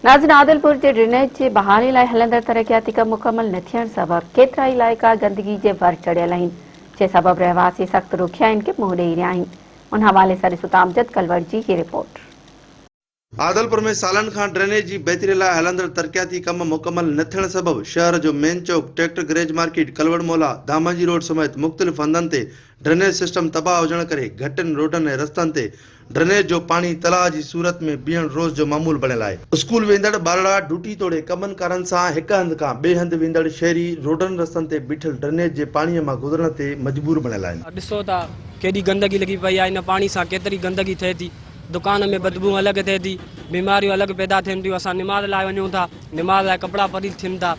ناظرين عادلپور جي ڊرينيج جي بحالي لاء هلندڙ ترقياتي ڪم مڪمل نه ٿيڻ سبب ڪيترائي علائقا گندگي جي ور چڙهيل آهن جنهن سبب رهواسي سخت ڏکيائين کي منهن ڏئي رهيا آهن ان حوالي سان ڏسو ته امجد ڪلوڙ جي هي رپورٽ. عادلپور ۾ سالن کان ڊرينيج جي بهتري لاء هلندڙ ترقياتي ڪم مڪمل نه ٿيڻ سبب شهر جو مين چوڪ، ٽريڪٽر گريج مارڪيٽ، ڪلوڙ مولا، دامنجي روڊ سميت مختلف هنڌن تي ڊرينيج سسٽم تباهه هجڻ ڪري گهٽين، روڊن ۽ رستن تي ڊرينيج جو پاڻي تلاء جي صورت ۾ بيهڻ روز جو معمول بڻيل آهي. اسڪول ويندڙ ٻارڙا ڊيوٽي توڙي ڪمن ڪارن سان هڪ هنڌ کان ٻئي هنڌ ويندڙ شهري روڊن رستن تي بيٺل ڊرينيج جي پاڻي مان گذرڻ تي مجبور بڻيل آهن. ڏسو ته ڪيڏي گندگي لڳي پئي آهي ان پاڻي سان ڪيتري گندگي ٿئي ٿي دڪان ۾ بدبو الڳ ٿئي ٿي بيماريون الڳ پيدا ٿين ٿيون اسان نماز لاء وڃون ٿا نماز لاء ڪپڙا پريل ٿين ٿا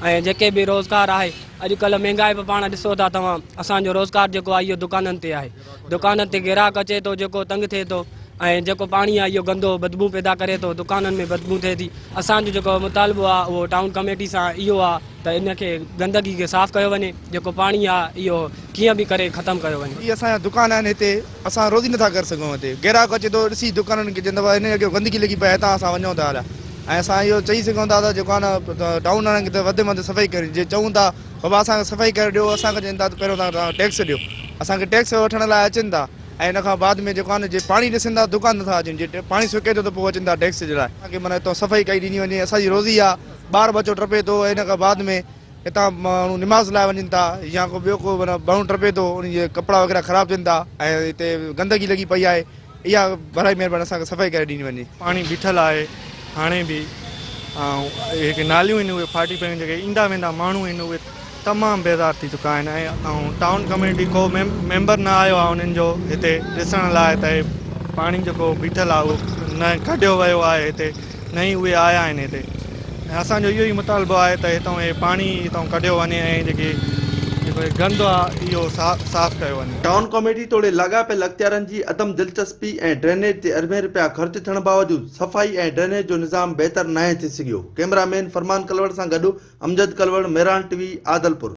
۽ جيڪي به روزگار آهي اڄ ڪلهه مهنگائي به پاڻ ڏسو ٿا توهان اسان جو روزگار جيڪو آهي اهو دڪانن تي آهي دڪانن تي گراهڪ اچي ٿو جيڪو تنگ ٿئي ٿو ۽ جيڪو پاڻي آهي اهو گندو بدبو پيدا ڪري ٿو دڪانن ۾ بدبو ٿئي ٿي اسان جو جيڪو مطالبو آهي اهو ٽائون ڪميٽي سان اهو آهي ته ان کي گندگي کي صاف ڪيو وڃي جيڪو پاڻي آهي اهو ڪيئن به ڪري ختم ڪيو وڃي. هي اسان جا دڪان آهن هتي اسان روزي نٿا ڪري سگهون هتي گراهڪ اچي ٿو ڏسي دڪانن کي چوندو آهي هن جي گندگي لڳي پئي آهي هتان اسان وڃون ٿا هليا ۽ اسان اهو چئي سگهون ٿا ته جيڪو آهي نه ٽائون وارن کي ته وڌ ۾ وڌ صفائي ڪريو جي چئون ٿا بابا اسان کي صفائي ڪري ڏيو اسان کي چون ٿا ته پهريون توهان ٽيڪس ڏيو اسان کي ٽيڪس وٺڻ لاء اچن ٿا ۽ ان کان بعد ۾ جيڪو آهي نه جي پاڻي ڏسن ٿا دڪان نٿا اچن جي پاڻي سڪي ٿو ته پوء اچن ٿا ٽيڪس جي لاء اسان کي معنيٰ هتان صفائي ڪئي ڏني وڃي اسان جي روزي آهي ٻار ٻچو ٽپي ٿو ۽ ان کان بعد ۾ هتان ماڻهو نماز لاء وڃن ٿا يا ڪو ٻيو ڪو معنيٰ ماڻهو ٽپي ٿو ان جي ڪپڙا وغيره خراب ٿين ٿا ۽ هتي گندگي لڳي پئي آهي اها برائي مهرباني اسان کي صفائي ڪري ڏني وڃي. پاڻي بيٺل آهي هاڻي به ۽ جيڪي ناليون آهن اهي ڦاٽي پيون آهن جيڪي ايندا ويندا ماڻهو آهن اهي تمام بيزار ٿي چڪا آهن ۽ ٽائون ڪميٽي ڪو ميمبر نه آيو آهي انهن جو هتي ڏسڻ لاء ته هي پاڻي جيڪو بيٺل آهي اهو نه ڪڍيو ويو آهي هتي نه ئي اهي آيا آهن هتي ۽ اسان جو اهو ئي مطالبو آهي ته هتان هي پاڻي هتان ڪڍيو وڃي ۽ جيڪي جيڪو هي گند آهي اهو صاف ڪيو وڃي. ٽائون ڪاميٽي توڙي لاڳاپيل اختيارن جي عدم دلچسپي ۽ ڊرينيج تي اربين رپيا خرچ ٿيڻ باوجود صفائي ۽ ڊرينيج جو نظام بهتر ناهي ٿي سگهيو. ڪئميرا مين فرمان ڪلوڙ سان گڏ امجد ڪلوڙ، مهراڻ ٽي وي، عادلپور.